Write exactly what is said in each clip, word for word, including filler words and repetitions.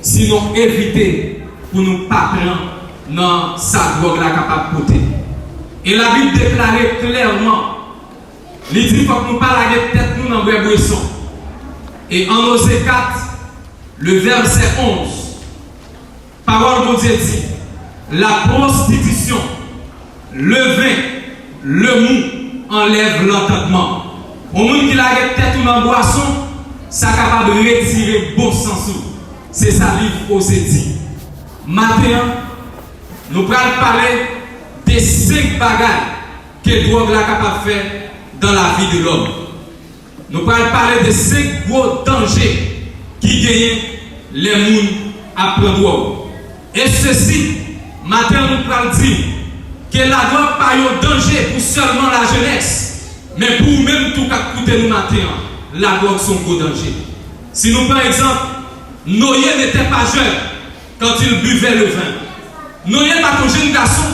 Sinon evite pou nou pa pran nan sa dwòg la kapab pote. E Labib deklare klèman, li di fòk nou pa lage tèt nou nan bwè bweson. E an Oze kat, le vèsè onz, pawòl Bondye di, la pwostitisyon, le ven, le mou anlèv lantandman. Yon moun ki lage tèt ou nan bwason, sa kapab retire bon sans ou. Se sa liv Oze di. Maten an, nou pral pale de senk bagay ke dwòg la kapab fè dans la vie de l'homme. Nou pral pale de senk gwo danje ki genyen lè moun ap pran dwòg. E sesi, maten an nou pral di ke ladwòg pa yon danje pou sèlman lajenès, men pou ou menm tou k ap koute nou maten an, ladwòg se yon gwo danje. Si nou pran egzanp, Noye n'était pas jeune quand il buvait le vin. Noye pa t yon jenn gason,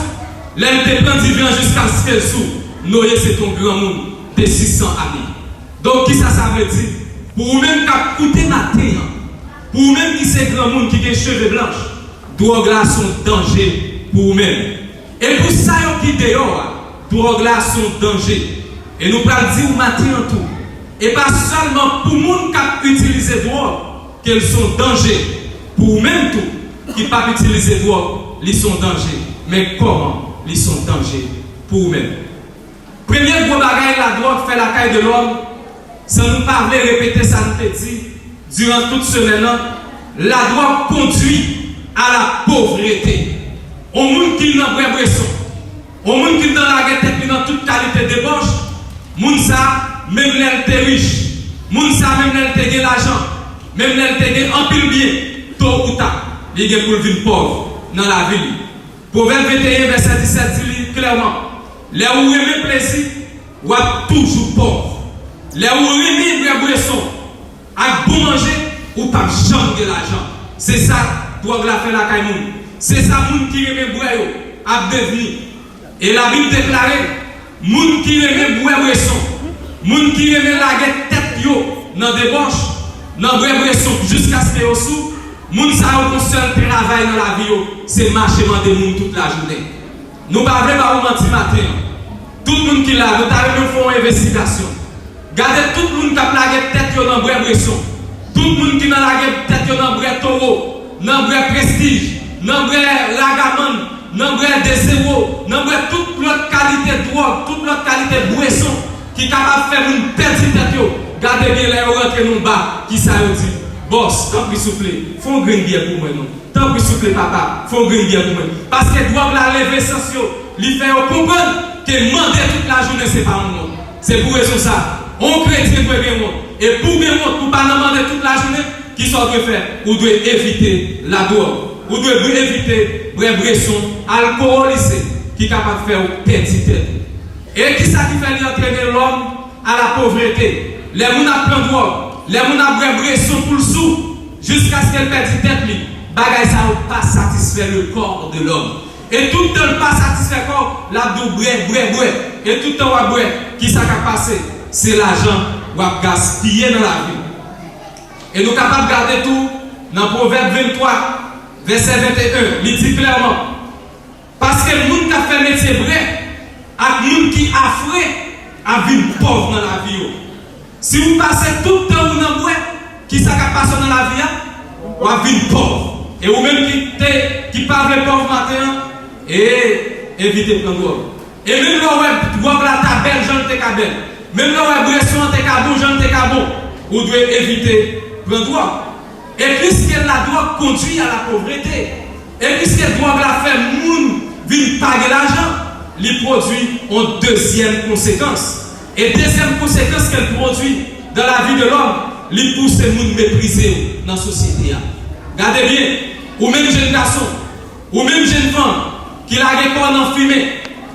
lè l te pran diven an jiskaske l sou. Noye se t yon granmoun de sis san ane. Donk, kisa sa vle di? Pou ou menm k ap koute maten an, pou ou menm ki se granmoun ki gen cheve blanch, dwòg la se yon danje pou ou menm. E pou sa yo ki deyò a, dwòg la se yon danje. E nou pral di w maten an tou, e pa sèlman pou moun k ap itilize dwòg ke l se yon danje pou ou menm tou ki p ap itilize dwòg, li se yon danje. Men kòman li se yon danje pou ou menm? Premye gwo bagay ladwòg fè lakay de lòm, san nou pa vle repete sa n te di diran tout semèn nan, ladwòg kondui a la povrete. On moun ki nan bwè bweson, on moun ki nan lage tèt li nan tout kalite debòch, moun sa, menm lè l te rich, moun sa, menm lè l te gen lajan, menm lè l te gen anpil byen, to ou ta, li gen pou l vin pòv nan lavi li. Pwovèb venteyen vèsè disèt di li klèman, lè ou renmen plezi, w ap toujou pòv. Lè ou renmen bwè bweson ak bon manje, ou p ap janm gen lajan. Se sa dwòg la fè lakay moun. Se sa moun ki renmen bwè yo ap devni. E Labib deklare, moun ki renmen bwè bweson, moun ki renmen lage tèt yo nan debòch, nan bwè bweson jiskaske yo sou, moun sa yo gon sèl travay nan lavi yo, se mache mande moun tout lajounen. Nou pa vle ba ou manti maten an. Tout moun ki la, nou ta renmen fè yon envestigasyon. Gade tout moun k ap lage tèt yo nan bwè bweson. Tout moun ki nan lage tèt yo nan bwè towo, nan bwè prestij, nan bwè ragamann, nan bwè de zewo, nan bwè tout lòt kalite dwòg, tout lòt kalite bweson ki kapab fè moun pèdi tèt yo. Gade byen lè yo rantre nan yon ba, kisa yo di? Bòs, tanpri souple, fè yon grenn byè pou mwen non. Tanpri souple papa, fè yon grenn byè pou mwen. Paske dwòg la leve sans yo, li fè yo konprann ke mande tout lajounen se pa yon wont. Se pou rezon sa, yon kretyen dwe gen wont. E pou w gen wont, pou w pa nan mande tout lajounen, kisa w dwe fè? Ou dwe evite ladwòg. Ou dwe evite bwè bweson alkowolize ki kapab fè w pèdi tèt ou. E kisa ki fè li antrene lòm a la povrete? Lè moun ap pran dwòg, lè moun ap bwè bweson pou l sou, jiskaske l pèdi tèt li, bagay sa yo pa satisfè le corps de l'homme. E tout tan l pa satisfè kò w, l ap di w bwè, bwè, bwè. E tout tan w ap bwè, kisa k ap pase? Se lajan w ap gaspiye nan lavi w. E nou kapab gade tou nan Pwovèb venntwa, vèsè venteyen, li di klèman, paske moun k ap fè metye bwè ak moun ki afre ap vin pòv nan lavi yo. Si w pase tout tan ou nan bwè, kisa k ap pase w nan lavi a? W ap vin pòv. E ou menm ki te, ki pa vle pòv maten an, e evite pran dwòg. E menm lè w wè dwòg la ta bèl jan l te ka bèl, menm lè w wè bweson an te ka bon jan l te ka bon, ou dwe evite pran dwòg. E piske ladwòg kondui a la povrete, e piske dwòg la fè moun vin pa gen lajan, li pwodui yon dezyèm konsekans. E dezyèm konsekans ke l pwodui dans la vie de l'homme, li pouse moun meprize w nan sosyete a. Gade byen, ou menm jenn gason, ou menm jenn fanm ki lage kò w nan fimen,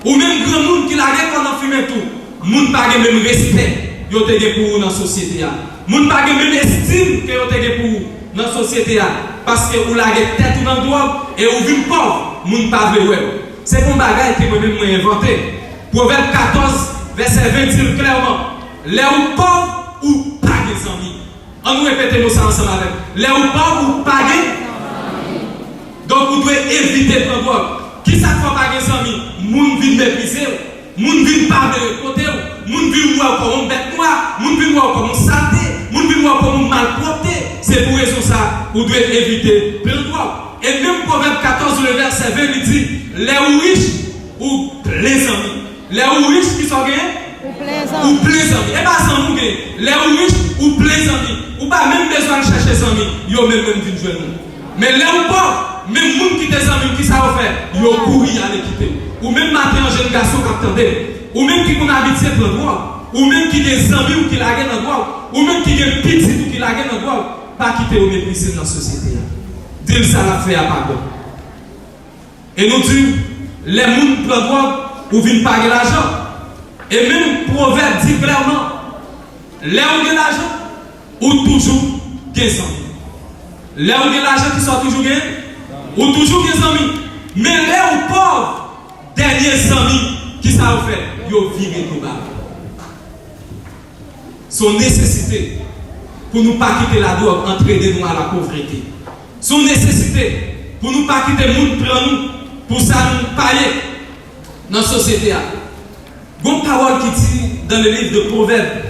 ou menm granmoun ki lage kò w nan fimen tou, moun pa gen menm respè yo te gen pou ou nan sosyete a. Moun pa gen menm estim ke yo te gen pou ou nan sosyete a, paske ou lage tèt ou nan dwòg e ou vin pòv, moun pa vle wè w. Se yon bagay ke mwen menm mwen envante. Pwovèb katòz, vèsè ven di l klèman, lè ou pòv, ou pa gen zanmi. An nou repete mo sa ansanm avè m. Lè ou pòv, ou pa gen. dwòg. Kisa k fè w pa gen zanmi? Moun vin meprize w. Moun vin pa vle ret kote w. Moun vin wè w kòm yon bèt nwa. Moun vin wè w kòm yon salte. Moun vin wè w kòm yon malpwòpte. Se pou rezon sa, ou dwe evite pran dwòg. E menm Pwovèb katòz, le vèsè ven, li di, lè ou rich, ou plen zanmi. Lè ou rich, kisa w genyen? Ou plen zanmi. Ou plen zanmi. E pa zanmi w genyen. Lè ou rich, ou plen zanmi. Ou pa menm bezwen al chèche zanmi. Yo menm menm vin jwenn ou. Men lè ou pòv, menm moun ki te zanmi w, kisa yo fè? Yo kouri ale kite w. Ou menm maten an, jèn gason k ap tande m, ou menm ki konn abitye pran dwòg, ou menm ki gen zanmi w ki lage nan dwòg, ou menm ki gen pitit ou ki lage nan dwòg, pa kite yo meprize l nan sosyete a. Di l sa l ap fè a pa bon. E nou di, lè moun pran dwòg, ou vin pa gen lajan. E menm Pwovèb di klèman, lè ou gen lajan, ou toujou gen zanmi. Lè ou gen lajan, kisa w toujou gen? Ou toujou gen zanmi. Men lè ou pòv, dènye zanmi, kisa yo fè? Yo vire do ba ou. Se yon nesesite pou nou pa kite ladwòg antrene nou a lapovrete. Se yon nesesite pou nou pa kite moun pran nou pou sa nou pa ye nan sosyete a. Gon pawòl ki di dans le livre de Proverbes,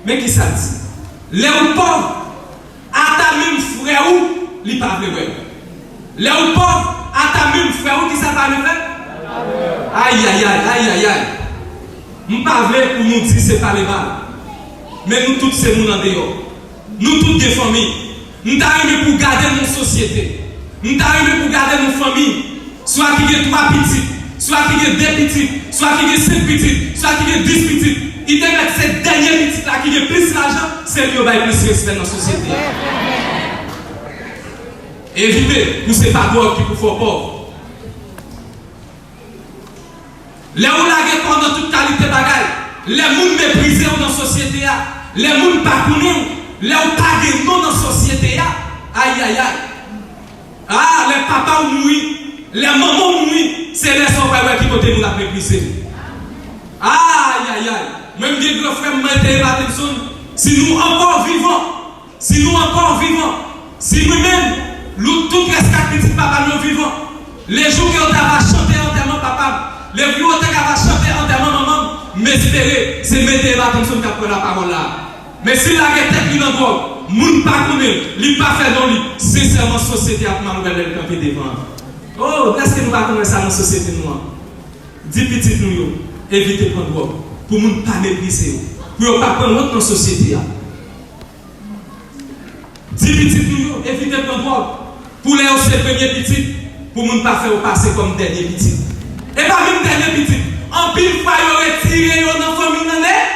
men kisa l di? Lè ou pòv, ata menm frè ou, li pa vle wè w. Lè ou pòv, ata menm frè ou, kisa l pa vle fè? Ayayay, ayayay. M pa vle pou nou di se pale mal. Men nou tout se moun andeyò. Nou tout gen fanmi. M ta renmen pou w gade nan sosyete. M ta renmen pou w gade nan fanmi. Swa ki gen twa pitit, swa ki gen de pitit, swa ki gen senk pitit, swa ki gen dis pitit. Li te mèt se dènye pitit la ki gen plis lajan, se li yo bay plis respè nan sosyete a. Evite pou se pa dwòg ki pou fè w pòv. Lè ou lage kò w nan tout kalite bagay, lè moun meprize w nan sosyete a, lè moun pa konnen w, lè ou pa gen non nan sosyete a, ayayay. Ah, lè papa w mouri, lè manman w mouri, se lè sa w pral wè ki kote moun ap meprize w. Ayayay. Mwen, m gen gran frè m, Mete Patterson, si nou ankò vivan, si nou ankò vivan, si mwen menm, lou tout rès kat pitit papa m yo vivan, lejou ke yo ta va chante antèman papa m, lejou yo ta ka va chante antèman manman m, m espere se Mete Patterson k ap pran lapawòl la. Men si l lage tèt li nan dwòg, moun pa konnen l, li pa fè non li, sensèman sosyete ap mal wè lè l kanpe devan an. Oh, èske nou pa konn wè sa nan sosyete nou an? Di pitit nou yo, evite pran dwòg, pou moun pa meprize yo, pou yo pa pran wont nan sosyete a. Di pitit nou yo, evite pran dwòg, pou lè yo se premye pitit, pou moun pa fè yo pase kòm dènye pitit. E pa menm dènye pitit, anpil fwa yo retire yo nan fanmi nan nèt.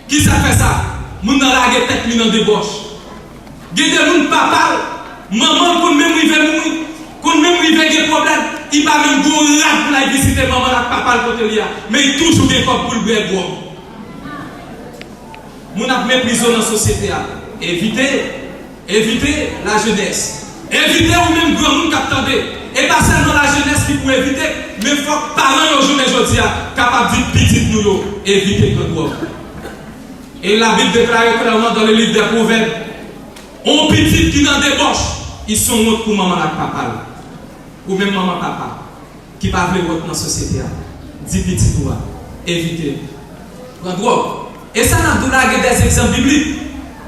Kisa k fè sa? Moun nan lage tèt li nan debòch. Gen de moun papa l, manman l konn menm rive mouri, konn menm rive gen pwoblèm, li pa menm gen yon rad pou l al vizite manman l ak papa l kote l ye a, men li toujou gen kòb pou l bwè dwòg. Moun ap meprize w nan sosyete a. Evite. Evite lajenès. Evite ou menm granmoun k ap tande. E pa sèlman lajenès ki pou evite, men fòk paran yo jounen jodi a kapab di pitit nou yo evite pran dwòg. E Labib deklare klèman dans le livre des Proverbes, yon pitit ki nan debòch, li se yon wont pou manman l ak papa l. Ou menm manman, papa, ki pa vle wont nan sosyete a, di pitit ou a, evite pran dwòg. E sa n ap di w la, gen dèzegzanp biblik.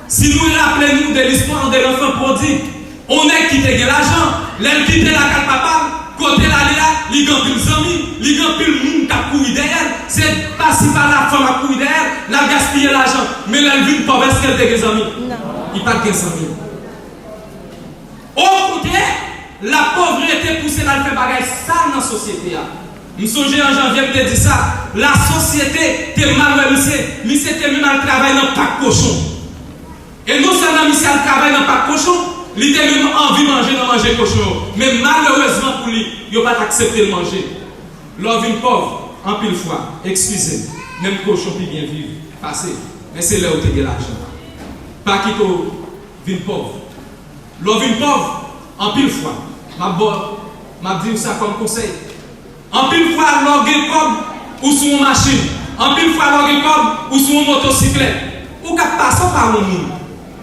Si nou raple nou de listwa de lanfan pwodig, yon nèg ki te gen lajan, lè l kite lakay papa l, kote l ale a, li gen anpil zanmi, li gen anpil moun k ap kouri dèyè l. Se pasi pala, fanm ap kouri dèyè l, l ap gaspiye lajan. Men lè l vin pòv, èske l te gen zanmi? Non. Li pa t gen zanmi. Okontrè, lapovrete pouse l al fè bagay sal nan sosyete a. M sonje an janvye m te di sa, lasosyete te mal wè misye. Misye te menm al travay nan pak kochon. E non sèlman misye al travay nan pak kochon, li te menm anvi manje nan manje kochon yo. Men malerezman pou li, yo pa t aksepte l manje. Lè w vin pòv, anpil fwa, eskize m, menm kochon pi byen viv pase w. Men se lè w te gen lajan. Pa kite w vin pòv. Lè w vin pòv, anpil fwa, m ap ba w, m ap di w sa kòm konsèy. Anpil fwa, lè w gen kòb, ou sou yon machin. Anpil fwa, lè w gen kòb, ou sou yon motosiklèt. Ou k ap pase, w pa wè moun.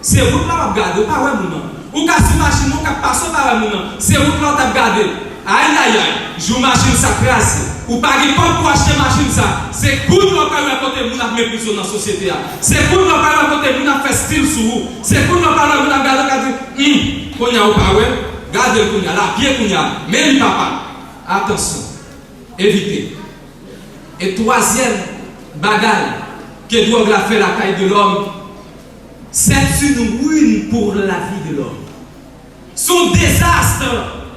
Se wout la w ap gade, ou pa wè moun nan. Ou ka sou machin nan, ou ka pase, ou pa wè moun nan. Se wout la w t ap gade. Ayayay, jou machin sa kraze, ou pa gen kòb pou achte machin sa. Se kounye a w pral wè kote moun ap meprize w nan sosyete a. Se kounye a w pral wè kote moun ap fè stil sou ou. Se kounye a w pral wè moun ap gade w ka di, hmm, kounye a ou pa wè? Gade l kounye a, l ap byen kounye a. Men li papa. Atansyon. Evite. E twazyèm bagay ke dwòg la fè lakay de lòm, c'est une ruine pour la vie de l'homme. Se yon dezas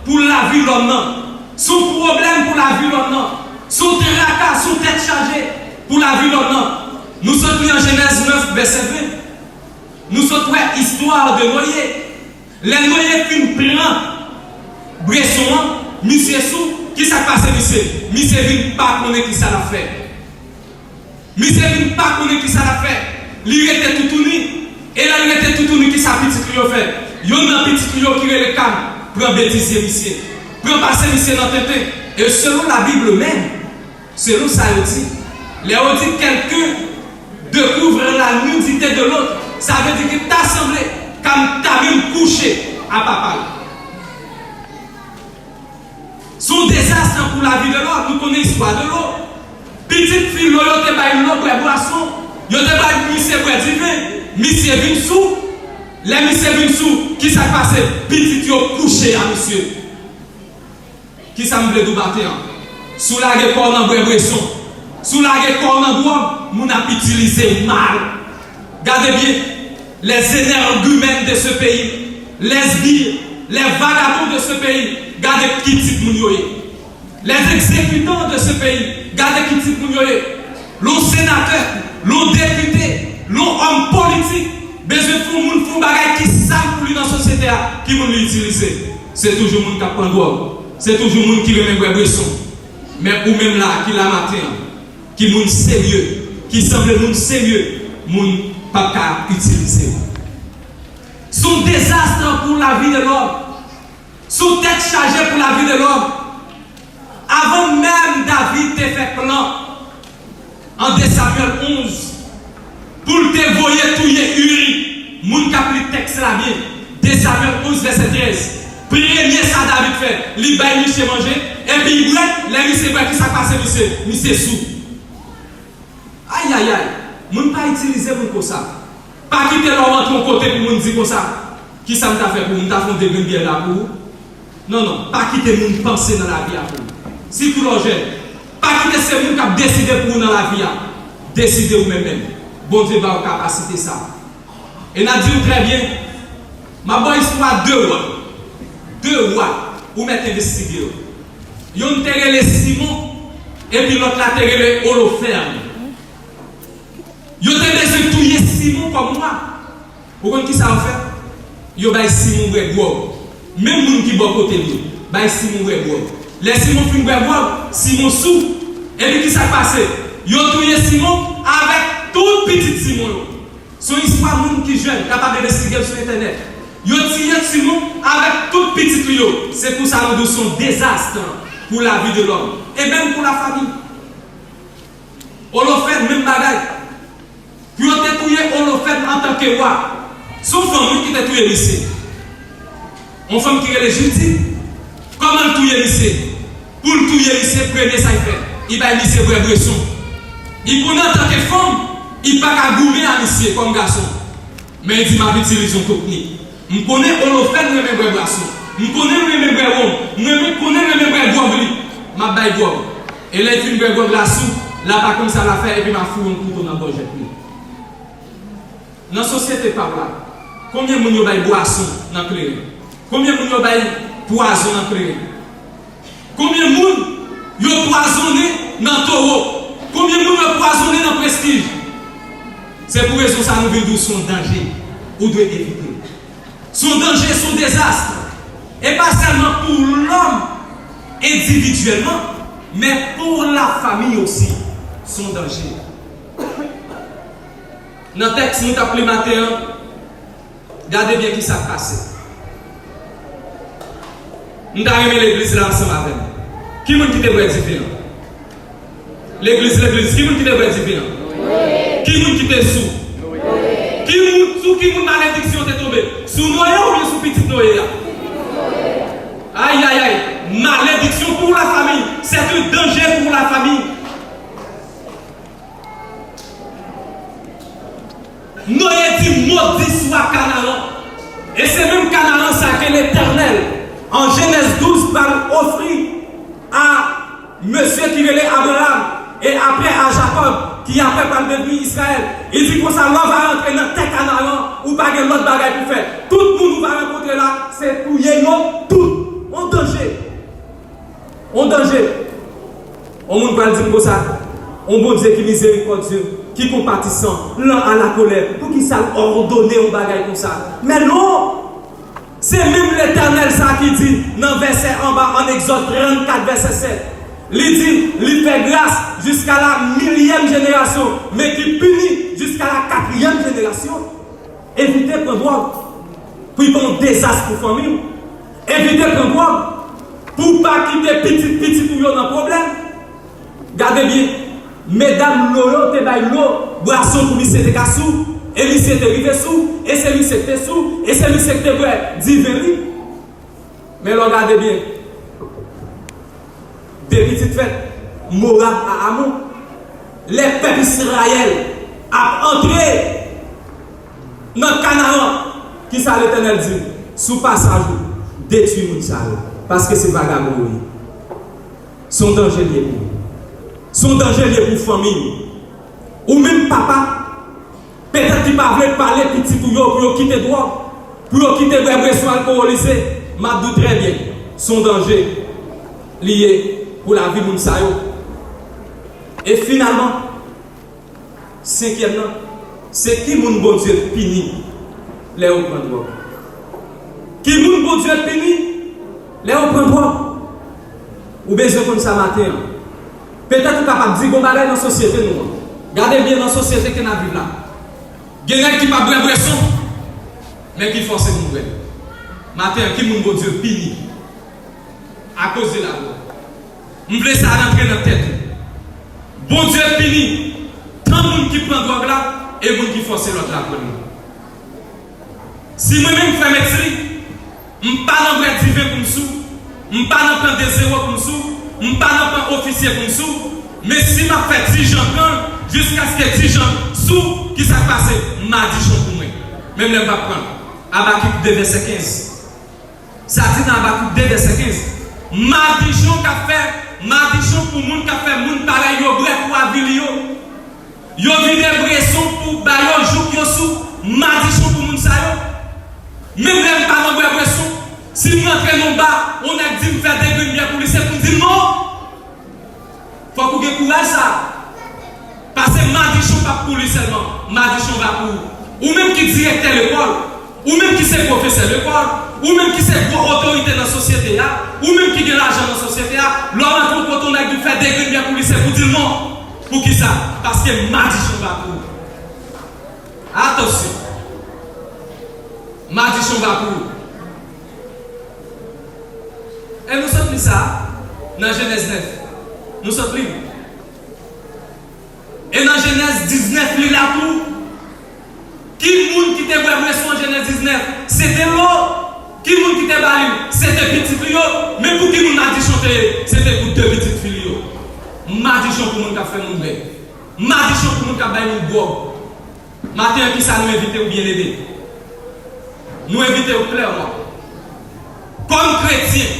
pou lavi lòm nan. Se yon pwoblèm pou lavi lòm nan. Se yon traka, se yon tèt chaje pou lavi lòm nan. Nou sot li an Jenèz nèf, vèsè ven. Nou sot wè istwa de Noye. Lè Noye fin pran bweson an, misye sou, ki sa k pase misye? Misye vin pa konnen ki sa l ap fè. Misye vin pa konnen ki sa l ap fè. Li rete toutouni. E lè l rete toutouni, ki sa pitit li yo fè? Youn nan pitit li yo ki rele Kam pran betize misye. Pran pase misye nan tenten. E selon Labib menm, selon sa yo di, lè yo di quelqu'un découvre la nudité de l'autre, sa vle di ke ta sanble Kam ta menm kouche a papa l. Se yon dezas pou lavi de Lot. Nou konnen istwa de Lot. Pitit fi Lot yo te bay Lot bwè bwason. Yo te bay misye bwè diven. Misye vin sou. Lè misye vin sou, ki sa k pase? Pitit yo kouche a misye. Ki sa m vle di w maten an? Si w lage kò w nan bwè bweson, si w lage kò w nan dwòg, moun ap itilize w mal. Gade byen, les énergumènes de ce pays, les sbires, les vagabonds de ce pays, gade ki tip moun yo ye. Les exécutants de ce pays, gade ki tip moun yo ye. Lè yon senatè, lè yon depite, lè yon òm politik bezwen fè yon moun fè yon bagay ki sal pou li nan sosyete a, ki moun li itilize? Se toujou moun k ap pran dwòg. Se toujou moun ki renmen bwè bweson. Men ou menm la, ki la maten an, ki moun serye, ki sanble moun serye, moun p ap ka itilize w. Se yon dezas pou lavi de lòm. Se yon tèt chaje pou lavi de lòm. Avan menm David te fè plan an de Samyèl onz, pou l te voye touye Iri, moun k ap li tèks la byen, de Samyèl onz, vèsè trèz, premye sa David fè, li bay misye manje, epi li bwè, lè misye bwè, ki sa k pase misye? Misye sou. Ayayay, moun pa itilize moun konsa. Pa kite lè w antre yon kote pou moun di konsa, ki sa m ta fè pou ou? M ta fè yon de grenn byè la pou ou? Non, non, pa kite moun panse nan lavi a pou ou. Sitou lè w jèn, pa kite se moun k ap deside pou ou nan lavi a. Deside ou menm menm. Bondye ba w kapasite sa. E n a di w trè byen, m ap ba w istwa de wa. De wa, ou mèt envestige yo. Youn te rele Simon, epi lòt la te rele Olofèn. Yo te bezwen touye Simon kòm wa. Ou konn ki sa yo fè? Yo bay Simon bwè gwòg. Menm moun ki bò kote l yo, bay Simon bwè gwòg. Lè Simon fin bwè gwòg, Simon sou. Epi ki sa k pase? Yo touye Simon avèk tout pitit Simon yo. Se yon istwa moun ki jèn, kapab envestige l sou entènèt. Yo tiye Simon avèk tout pitit li yo. Se pou sa nou di w se yon dezas pou lavi de lòm. E menm pou lafanmi. Olofèn, menm bagay. Pou yo te touye Olofèn antanke wa. Se yon fanm, wi, ki te touye misye. Yon fanm ki rele Jidit. Kòman l touye misye? Pou l touye misye, premye sa l fè, li bay misye bwè bweson. Li konnen antanke fanm, li pa ka goumen a misye kòm gason. Men li di, "M ap itilize yon teknik. M konnen Olofèn renmen bwè bwason. M konnen l renmen bwè wonm. M renmen, konnen l renmen bwè gwòg li. M ap bay gwòg. E lè l fin bwè gwòg la sou, l ap aprann sa l ap fè, epi m ap foure yon kouto nan gòjèt li." Nan sosyete pa w la, konbyen moun yo bay bwason nan kleren? Konbyen moun yo bay pwazon nan kleren? Konbyen moun yo pwazonnen nan towo? Konbyen moun yo pwazonnen nan prestij? Se pou rezon sa nou vin di w se yon danje. Ou dwe evite l. Se yon danje, se yon dezas. E pa sèlman pou lòm endividyèlman, men pou lafanmi osi. Se yon danje. Nan tèks nou t ap li maten an, gade byen ki sa k pase. M ta renmen legliz la ansanm avè m. Ki moun ki te bwè diven an? Legliz, legliz, ki moun ki te bwè diven an? Ki moun ki te sou? Ki moun, sou ki moun malediksyon te tonbe? Sou Noye oubyen sou pitit Noye? Aïe, aïe, aïe. Malédiction pour la famille. C'est un danger pour la famille. Noye di, modi swa Kanaran. E se menm Kanaran sa ke Letènèl, an Jenèz douz, pral ofri a mesye ki rele Abraram, e apre a Jakòb, ki apre pral devni Izrayèl. Li di konsa, lè w va rantre nan tè Kanaran, ou pa gen lòt bagay pou fè. Tout moun ou va rankontre la, se touye yo tout. On danje. On danje. On moun pral di m konsa, on Bondye ki mizerikòdye, ki konpatisan, lan a la kolè, poukisa l òdone on bagay konsa? Men non! Se menm Letènèl sa ki di nan vèsè anba, an Egzòd trannkat, vèsè sèt, li di, li fè gras jiska la milyèm jenerasyon, men ki pini jiska la katriyèm jenerasyon. Evite pran dwòg pou l pa yon dezas pou fanmi w. Evite pran dwòg pou w pa kite pitit pitit ou yo nan pwoblèm. Gade byen, medam lo yo te bay lo bwason pou misye te ka sou, e misye te rive sou, e se misye ki te sou, e se misye ki te bwè diven li. Men lè w gade byen, de pitit fèt, Moab a Amon. Lè pèp Izrayèl ap antre nan Kanaran, kisa Letènèl di? Sou pasaj ou, detwi moun sa yo, paske se vagabon yo ye. Se yon danje l ye pou ou. Se yon danje l ye pou fanmi w. Ou menm papa, petèt ki pa vle pale pitit ou yo pou yo kite dwòg, pou yo kite bwè bweson alkowolize, m ap di w trè byen, se yon danje li ye pou lavi moun sa yo. E finalman, senkyèm nan, se ki moun Bondye pini lè yo pran dwòg? Ki moun Bondye pini lè yo pran dwòg? Ou bezwen konn sa maten an. Petèt ou kapab di, gon bagay nan sosyete nou an. Gade byen nan sosyete ke n ap viv la. Gen nèg ki pa bwè bweson, men ki fòse moun bwè. Maten an, ki moun Bondye pini akoz de ladwòg? M vle sa rantre nan tèt ou. Bondye pini tan moun ki pran dwòg la e moun ki fòse lòt la pran li. Si mwen menm, frè Mèt Sli, m pa nan bwè diven pou m sou, m pa nan pran de zewo pou m sou, m pa nan pran ofisye pou m sou, men si m ap fè Ti Jan pran l, jiskaske Ti Jan sou, kisa k pase? Madichon pou mwen. Menm lè m p ap pran l. Abakik de vèsè kenz. Sa di nan Abakik de vèsè kenz, madichon k ap fè, madichon pou moun k ap fè moun parèy yo bwè pou avili yo. Yo vide bweson pou ba yo jouk yo sou, madichon pou moun sa yo. Menm lè m pa nan bwè bweson, si m rantre nan ba, yon nèg di m fè de grenn byè pou li, se pou m di l non. Fòk ou gen kouraj sa. Paske madichon p ap pou li sèlman, madichon va pou ou. Ou menm ki direktè lekòl, ou menm ki se pwofesè lekòl, ou menm ki se gwo otorite nan sosyete a, ou menm ki gen lajan nan sosyete a, lè w rantre yon kote yon nèg di w fè de grenn byè pou li, se pou di l non. Poukisa? Paske madichon va pou ou. Atansyon! Madichon va pou ou. E nou sot li sa nan Jenèz nèf. Nou sot li. E nan Jenèz diznèf, li la pou ou. Ki moun ki te bwè bweson an Jenèz diznèf? Se te lo. Ki moun ki te ba li l? Se te pitit li yo. Men pou ki moun madichon te ye? Se te pou de pitit fi li yo. Madichon pou moun k ap fè moun bèg. Madichon pou moun k ap bay moun dwòg. Maten an, kisa nou envite w, byeneme? Nou envite w klèman. Kòm kretyen,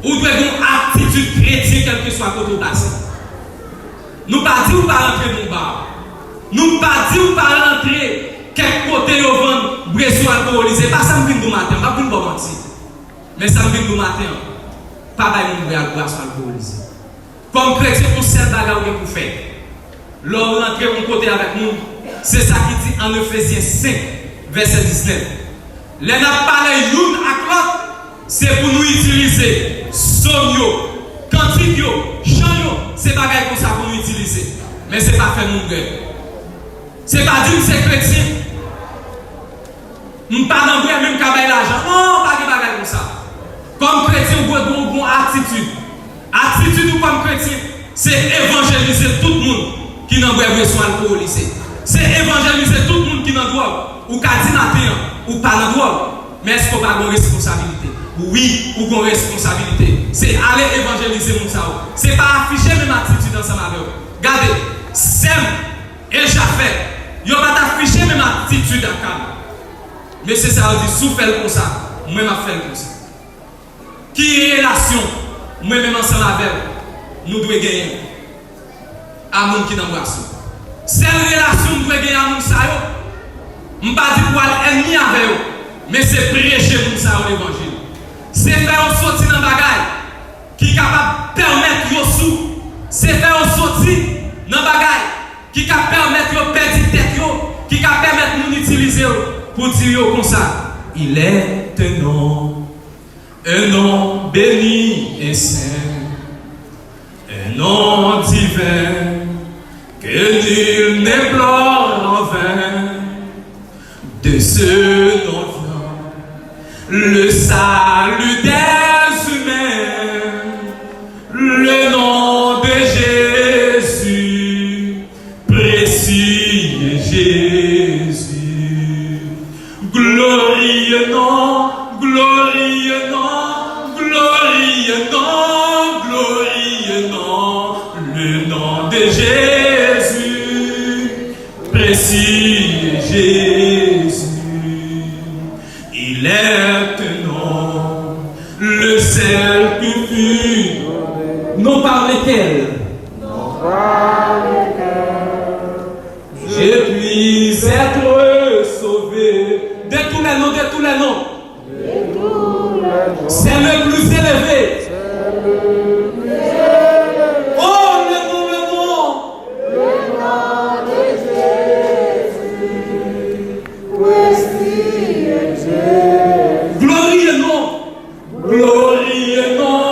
ou dwe gen yon atitid kretyen kèlkeswa kote w pase. Nou pa di w pa rantre nan yon ba. Nou pa di w pa rantre kèk kote yo vann bweson alkowolize. Pa sa m vin di w maten an, m p ap vin ba w manti. Men sa m vin di w maten an, pa bay moun bwè al bwason alkowolize. Kòm kretyen, yon sèl bagay ou gen pou fè. Lè w rantre yon kote avèk moun, se sa ki di an Efezyen senk, vèsè diznèf. Lè n ap pale youn ak lòt, se pou nou itilize sòm yo, kantik yo, chan yo, se bagay konsa pou nou itilize. Men se pa fè moun bwè. Se pa di m se kretyen. M pa nan bwè, men m ka bay lajan. Non, pa gen bagay konsa. Kòm kretyen, ou dwe gen yon bon atitid. Atitid ou kòm kretyen, se evanjelize tout moun ki nan bwè bweson alkowolize. Se evanjelize tout moun ki nan dwòg. Ou ka di maten an, ou pa nan dwòg. Men èske w pa gen yon responsabilite? Wi, ou gen yon responsabilite. Se ale evanjelize moun sa yo. Se pa afiche menm atitid ansanm avè w. Gade, sè m e Jafèt, yo pa t afiche menm atitid ak Kab. Mesye sa yo di, si w fè l konsa, mwen m ap fè l konsa. Ki relasyon mwen menm ansanm avè w nou dwe genyen a moun ki nan bwasyon? Sèl relasyon m dwe genyen a moun sa yo, m pa di pou al ènmi avè yo, men se preche moun sa yo levanjil. Se fè yo soti nan bagay ki kapab pèmèt yo sou. Se fè yo soti nan bagay ki ka pèmèt yo pèdi tèt yo, ki ka pèmèt moun itilize yo pou di yo konsa, il est un nom, un nom béni et saint, un nom divin que nul n'implore en vain. De ce nom vient le salut des humains, le nom de Jésus, précieux Jésus. Glorieux nom, glorieux nom, glorieux nom, glorieux nom, le nom de Jésus. Précieux Jésus, il est un nom, le seul qui fut, non par lequel, non par lequel je puis être sauvé. De tous les noms, de tous les noms. C'est le plus élevé. Oh, le nom, le nom. Glorieux nom. Glorieux nom.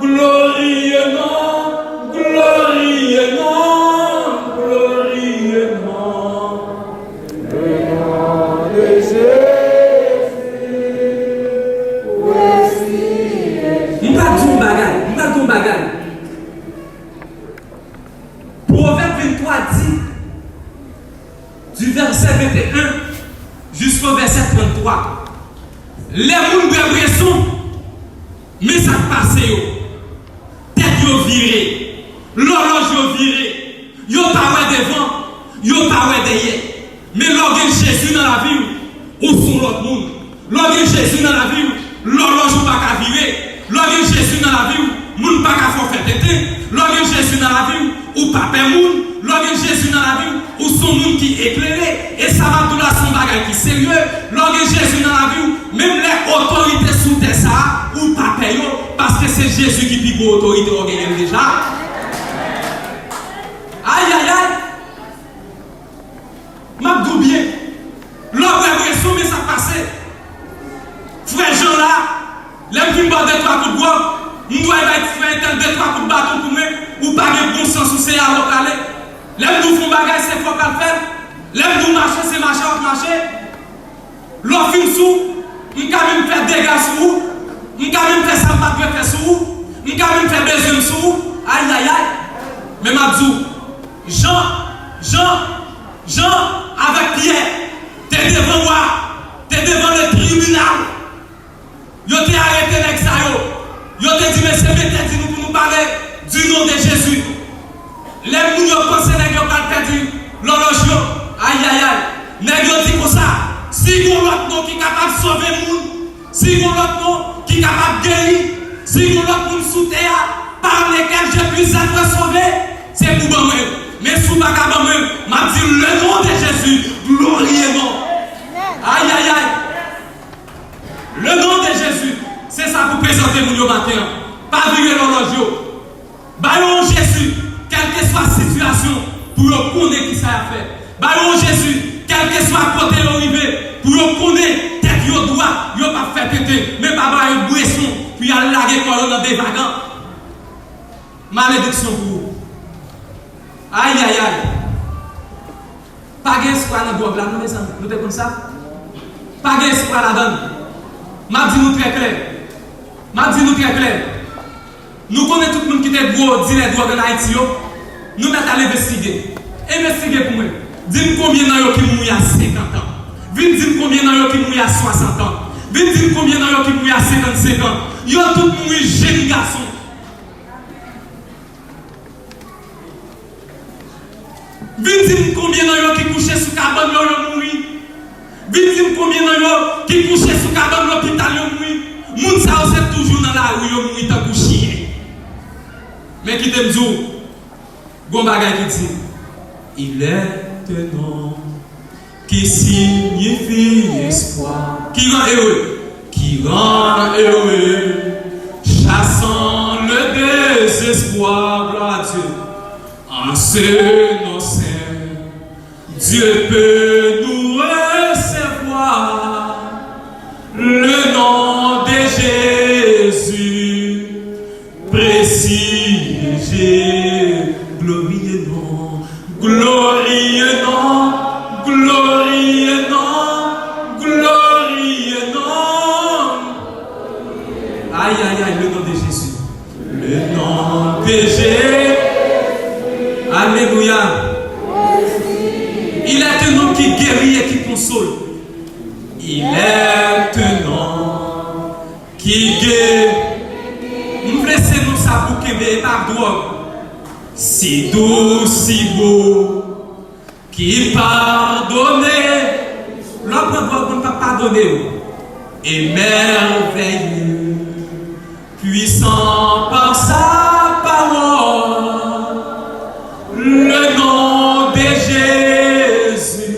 Glorieux nom. Glorieux nom. Glorieux nom. M pral di w yon bagay, m pral di w yon bagay. Pwovèb venntwa di, du verset vingt et un jusqu'au verset trente-trois, lè moun bwè bweson, men sa k pase yo. Tèt yo vire, lòlòj yo vire, yo pa wè devan, yo pa wè dèyè. Men lè w gen Jezi nan lavi w, ou se yon lòt moun. Lè w gen Jezi nan lavi w, lòlòj ou pa ka vire. Lè w gen Jezi nan lavi w, moun pa ka fè w fè tenten. Lè w gen Jezi nan lavi w, ou pa pè moun. Lè w gen Jezi nan lavi w, ou se yon moun ki eklere. E sa m ap di w la se yon bagay ki serye. Lè w gen Jezi nan lavi w, menm lè otorite sou tè sa a, ou pa pè yo, paske se Jezi ki pi gwo otorite, w genyen l deja. Ayayay! M ap di w byen, lè w bwè bweson, men sa k pase. Frè Jan la, lè m fin ba w de twa kout gwòg, m dwe bay ti frè entèl de twa kout baton pou mwen, ou pa gen bon sans, ou se a w ap ale. Lè m di w fè yon bagay, se fò w al fè l. Lè m di w mache, se mache w ap mache. Lè w fin sou, m ka menm fè dega sou ou, m ka menm fè sa m pa t dwe fè sou ou, m ka menm fè bezwen m sou ou, ayayay. Men m ap di w, Jan, Jan, Jan avèk Pyè te devan wa, te devan le tribinal. Yo te arete nèg sa yo. Yo te di, mesye, m entèdi nou pou nou pale du nom de Jésus. Lè moun yo panse nèg yo pral pèdi lòlòj yo, ayayay. Nèg yo di konsa, si gon lòt non ki kapab sove moun, si gon lòt non ki kapab geri, si gon lòt moun sou tè a, par lequel je puis être sauvé, se pou ban mwen. Men si w pa ka ban mwen, m ap di le nom de Jésus, glorieux nom. Ayayay. Le nom de Jésus, se sa pou prezante moun yo maten an. Pa vire lòlòj yo. Ba yo yon Jezi, kèlkeswa sitiyasyon, pou yo konnen kisa y ap fè. Ba yo yon Jezi, kèlkeswa kote yo rive, pou yo konnen tèt yo dwat, yo p ap fè tenten. Men pa ba yo bweson pou y al lage kò yo nan devagan. Malediksyon pou ou. Ayayay. Pa gen espwa nan dwòg la, non, mezanmi. Nou te konn sa? Pa gen espwa ladan l. M ap di nou trè klè. M ap di nou trè klè. Nou konnen tout moun ki te gwo dilè dwòg ann Ayiti yo. Nou mèt al envestige. Envestige pou mwen. Di m konbyen nan yo ki mouri a senkant an. Vin di m konbyen nan yo ki mouri a swasant an. Vin di m konbyen nan yo ki mouri a senkannsenk an. Yo tout mouri jenn gason. Vin di m konbyen nan yo ki kouche sou kabann yo, yo mouri. Vin di m konbyen nan yo ki kouche sou kabann lopital, yo mouri. Moun sa yo se toujou nan lari, yo mouri tankou chen. Men kite m di w, gon bagay ki di, il est un nom qui signifie espoir. Qui rend heureux. Qui rend heureux, chassant le désespoir. Gloire à Dieu. En ce nom saint, Dieu peut nous recevoir. Le nom de Jésus. Précieux Jésus, glorieux nom, glorieux nom, glorieux nom, glorieux nom. Aïe, aïe, aïe, le nom de Jésus. Le nom de Jésus. Alléluia. Il est un nom qui guérit et qui console. Il est un nom Ki gen, m vle se non sa pou kenbe, e pa dwòg. Si dou, si bo, ki padone. Lè w pran dwòg, moun p ap padone w. E mèvèye, pwisan pa sa pawòl, le non de Jezi.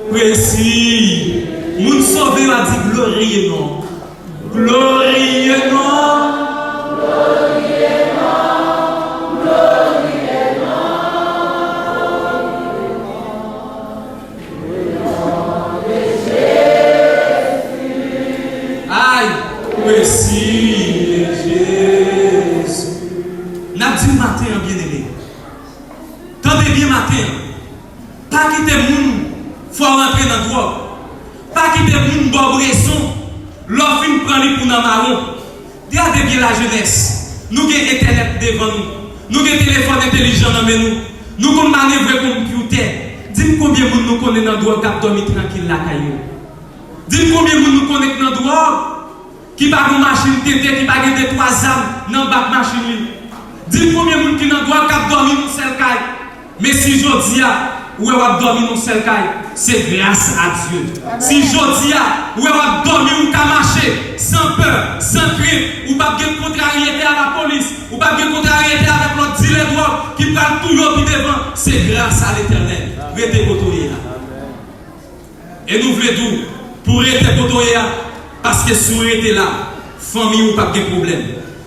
Presi, moun sove yo a di gloriye non. Gloriye non. Ay, presi Jezi. N ap di l maten an, byeneme. Tande byen maten an. Pa kite moun fè w rantre nan dwòg. Pa kite moun ba w rezon lè w fin pran li pou nan mawon. Gade byen lajenès. Nou gen entènèt devan nou. Nou gen telefòn entelijan nan men nou. Nou konn manevre konpyoutè. Di m konbyen moun nou konnen nan dwòg k ap dòmi trankil lakay yo. Di m konbyen moun nou konnen k nan dwòg ki pa gen machin tenten, ki pa gen de twa zam nan bak machin li. Di m konbyen moun ki nan dwòg k ap dòmi nan sèl kay. Men si jodi a, ou wè w ap dòmi nan sèl kay, se gras a Dye. Si jodi a, ou wè w ap dòmi, ou ka mache san pè, san krent, ou p ap gen kontraryete a lapolis, ou p ap gen kontraryete avèk lòt dilè dwòg ki pral touye w pi devan, se gras a Letènèl. Rete kote w ye a. E nou vle di w, pou w rete kote w ye a, paske si w rete la, fanmi w p ap gen pwoblèm.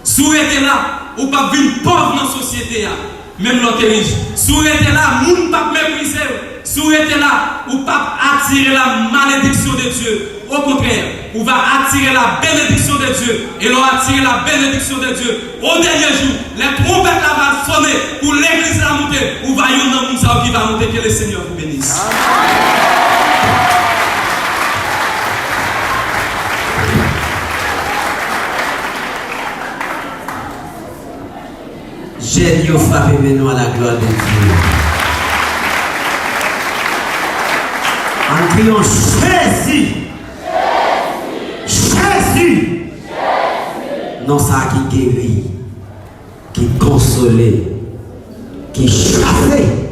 Si w rete la, ou p ap vin pòv nan sosyete a, menm lè w te rich. Si w rete la, moun p ap meprize w. Si w rete la, ou p ap atire la malediksyon de Dye. Okontrè, ou va atire la benediksyon de Dye. E lè w atire la benediksyon de Dye, o dènye jou, lè twonpèt la va sone pou legliz la moute, ou va youn nan moun sa yo ki va moute. Que le Seigneur vous bénisse. Jèn yo frape men nou à la gloire de Dieu. Ann kriye Jezi! Jezi! Non sa ki geri, ki konsole, ki chase.